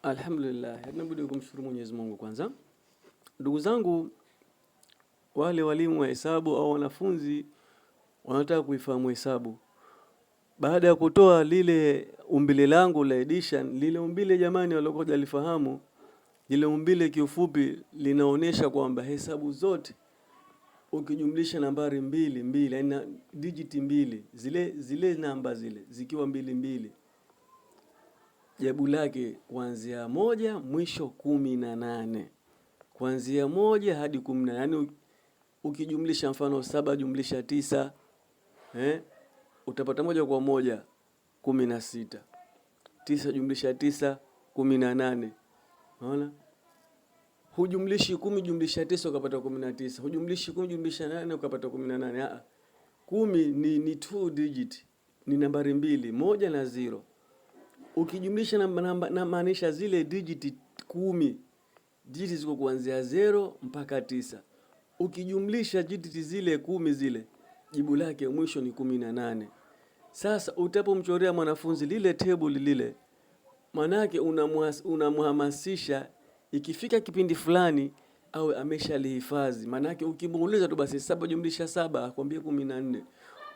Alhamdulillah, hatuna budi kumshukuru Mwenyezi Mungu kwanza. Ndugu zangu wale walimu wa hesabu au wanafunzi wanataka kuifahamu hesabu, baada ya kutoa lile umbile langu la edition, lile umbile jamani, waliokuwa hawajalifahamu lile umbile, kiufupi linaonyesha kwamba hesabu zote ukijumlisha nambari mbili mbili, yaani digit mbili, zile zile namba zile zikiwa mbili mbili, jabu lake kuanzia 1 mwisho 18, kuanzia 1 hadi 18. Yaani ukijumlisha mfano 7 jumlisha 9, utapata moja kwa moja 16. 9 jumlisha 9 18. Unaona? Hujumlishi 10 jumlisha 9 ukapata 19. Hujumlishi 10 jumlisha 8 ukapata 18. 10 ni 2 digit, ni nambari 2, 1 na 0. Ukijumlisha namba, na maanisha zile digit 10, digit ziko kuanzia 0 mpaka 9. Ukijumlisha digit zile 10 zile, jibu lake mwisho ni 18. Sasa utapomchorea mwanafunzi lile table lile, manake unamhamasisha ikifika kipindi fulani awe ameshalihifadhi. Manake ukimuuliza tu basi 7 jumlisha 7 akwambie 14.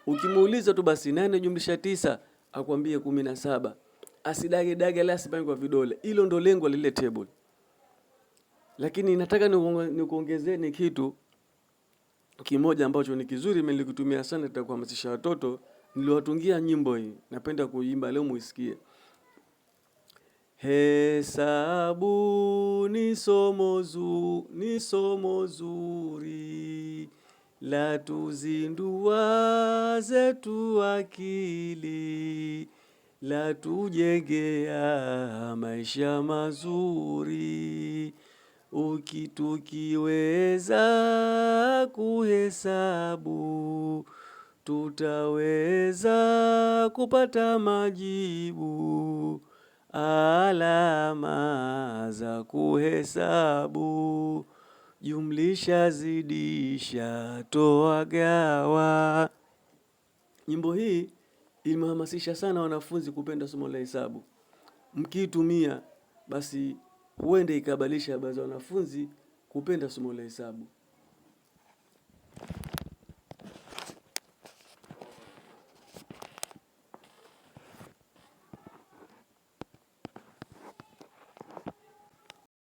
Ukimuuliza tu basi 8 jumlisha 9 akwambie 17. Asidage dage la asipange kwa vidole. Hilo ndo lengo lile table. Lakini nataka nikuongezeni kitu kimoja ambacho ni kizuri, mimi nilikitumia sana katika kuhamasisha watoto. Niliwatungia nyimbo hii, napenda kuimba leo muisikie. Hesabu ni somo ni somo zuri, la tuzindua zetu akili, la tujengea maisha mazuri. Ukitukiweza kuhesabu, tutaweza kupata majibu. Alama za kuhesabu, jumlisha, zidisha, toa, gawa. Nyimbo hii imehamasisha sana wanafunzi kupenda somo la hesabu. Mkiitumia basi huenda ikabadilisha baadhi ya wanafunzi kupenda somo la hesabu.